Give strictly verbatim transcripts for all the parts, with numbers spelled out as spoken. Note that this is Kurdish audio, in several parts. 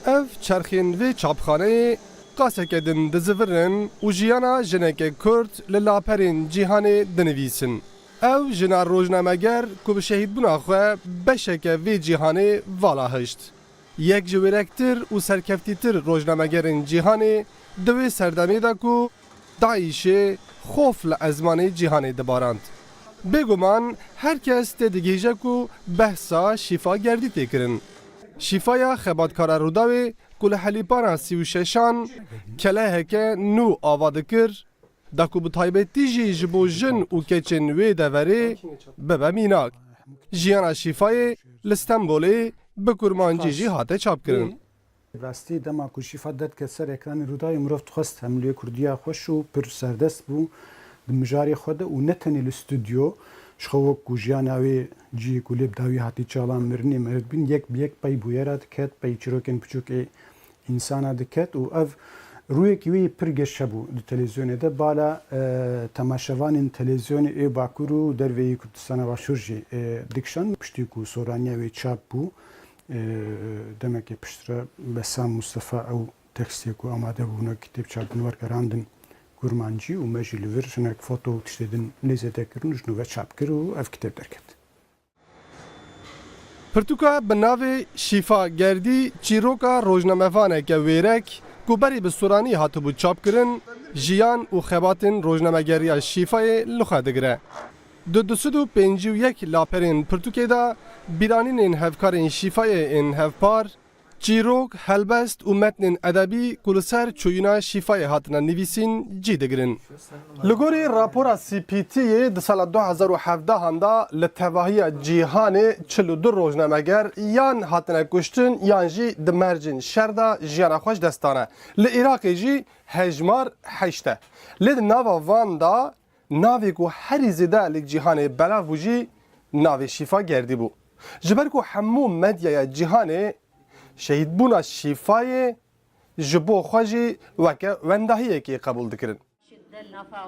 Ev çerxên vê çapxaneyê qaseke din dizivirin û jiyana jineke Kurd li laperên cîhanê dinivîsin. Ew jina rojnameger ku bi şehîdbûna xwe beşeke vê cîhanê vala hişt. Yek ji wêrektir û serkeftîtir rojnamegerên cîhanê di wê serdemê de ku DAIŞê xof li ezmanê cîhanê dibarand. Bêguman her kes tê digihîje ku behsa Şîfa Gerdî tê kirin. Şîfaya xebatkara Rûdawê ku li helîpana sî û şeşan keleheke nû ava dikir, da ku bi taybetî jî ji bo jin û keçên wê deverê bibe mînak. Jiyana Şîfayê li Stenbolê bi kurmancî jî hate çapkirin. Rastî, dema ku Şîfa derdiket ser ekranê Rûdawê, mirov dixwest hemû lê kurdiya xweş û pir serdest bû di mijarê xwe de û ne tenê li stûdyo, ji xwe wek ku jiyana wê cihê ku lê bi dawî hatî çalan mirinê meriv bûn, yek bi yek pey bûyera diket, pey çîrokên piçûk ê însana diket û ev rûyekî wê yê pir geş hebû di televîzyonê de. Bala, e, temaşevanên televîzyonê ê Bakur û derveyî Kurdistana Başûr jî, e, dikişand. Piştî ku soraniya wê çap bû, e, demekê piştre Bessam Mustafa ew tekstê ku amade bû, wek kitêb çap bûn, wergerandin kurmancî û me jî li vir hinek foto û tiştê din lê zêde kirin û ji nû ve çap kir û ev kitêb derket. Pirtûka bi navê Şîfa Gerdî, çîroka rojnamevaneke wêrek ku berî bi soranî hatibû çapkirin, jiyan û xebatên rojnamegeriya Şîfayê li xwe digire. Di du sed û pêncî û yek laperên pirtûkê de bîranînên hevkarên Şîfayê ên hevpar, çîrok, helbest û metnên edebî ku li ser çûyîna Şîfayê hatine nivîsîn cî digirin. Li gorî rapora C P T yê di sala du hezar û hevdehan de li tevahiya cîhanê çil û du rojnameger yan hatine kuştin yan jî di mercên şer de jiyana xwe ji dest dane. Li Iraqê jî hejmar heşt e. Lê di nava van de navê ku herî zêde li cîhanê belav bû jî navê Şîfa Gerdî bû. Ji ber ku hemû medyaya cîhanê şehîdbûna Şîfayê ji bo xwe jî weke wendahiyekê qebûl dikirin.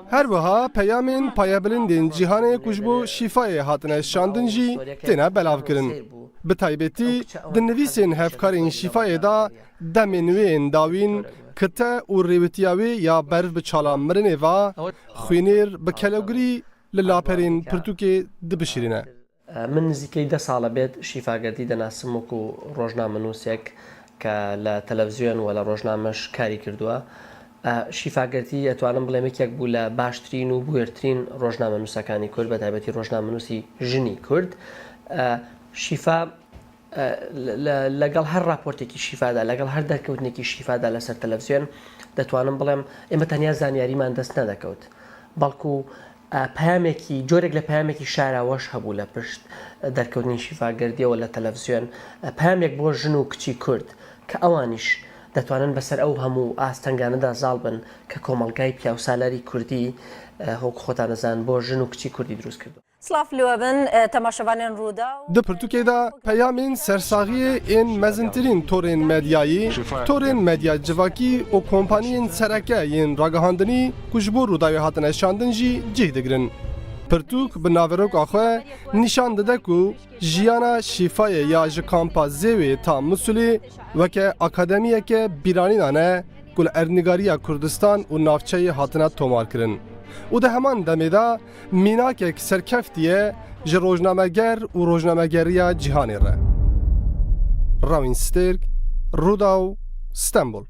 Her wiha peyamên payebilindên cîhanê ku ji bo Şîfayê hatine şandin jî têne belavkirin. Bi taybetî di nivîsên hevkarên Şîfayê de demên wê yên dawîn, kite û rêwitiya wê ya beriv bi çala mirinê ve xwînêr bi kelogirî li laperên pirtûkê dibişirîne. Min نزیکەی دە ساڵە بێت شیفاگەردی دەناسم وەکو ڕۆژنامەنووسێک کە لە تەلەڤزیۆن و لە ڕۆژنامەش کاری کردووە. شیفاگەردی ئەتوانم بڵێم یەکێک بوو لە باشترین و بوێرترین ڕۆژنامەنووسەکانی کورد، بە تایبەتی ڕۆژنامەنووسی ژنی کورد. شیفا لە، لە، لەگەڵ هەر راپۆرتێکی شیفادا، لەگەڵ هەر دەرکەوتنێکی شیفادا لەسەر تەلەڤزیۆن، دەتوانم بڵێم ئێمە تەنیا زانیاریمان دەست نەدەکەوت، بەڵکو، ئە، پەیامێکی، جۆرێک لە پەیامێکی شاراوەش هەبوو لە پشت دەرکەوتنی شیفاگەردیەوە لە تەلەڤزیۆن. ئە، پەیامێک بۆ ژن و کچی کورد کە ئەوانیش دەتوانن بەسەر ئەو هەموو ئاستەنگانەدا زاڵ بن کە کۆمەڵگای پیاوسالاری کوردی، ئە، هۆک خۆتان دەزان بۆ ژن و کچی کوردی دروست کردووە. Silav li we bin, e, temaşevanên Rûdaw. Di pirtûkê de peyamên sersaxiyê ên mezintirîn torên medyayî, torên medya civakî û kompaniyên sereke yên ragihandinî ku ji bo Rûdawê hatine şandin jî cih digirin. Pirtûk bi naveroka xwe nîşan dide ku jiyana Şîfayê ya ji kampa Zêwê ta Musulê weke akademiyeke bîranînan e ku li erdnîgariya Kurdistan û navçeyê hatine tomarkirin û di heman demê de mînakek serkeftî ye ji rojnameger û rojnamegeriya cîhanê re. Rawîn Stêrk, Rûdaw, Stenbol.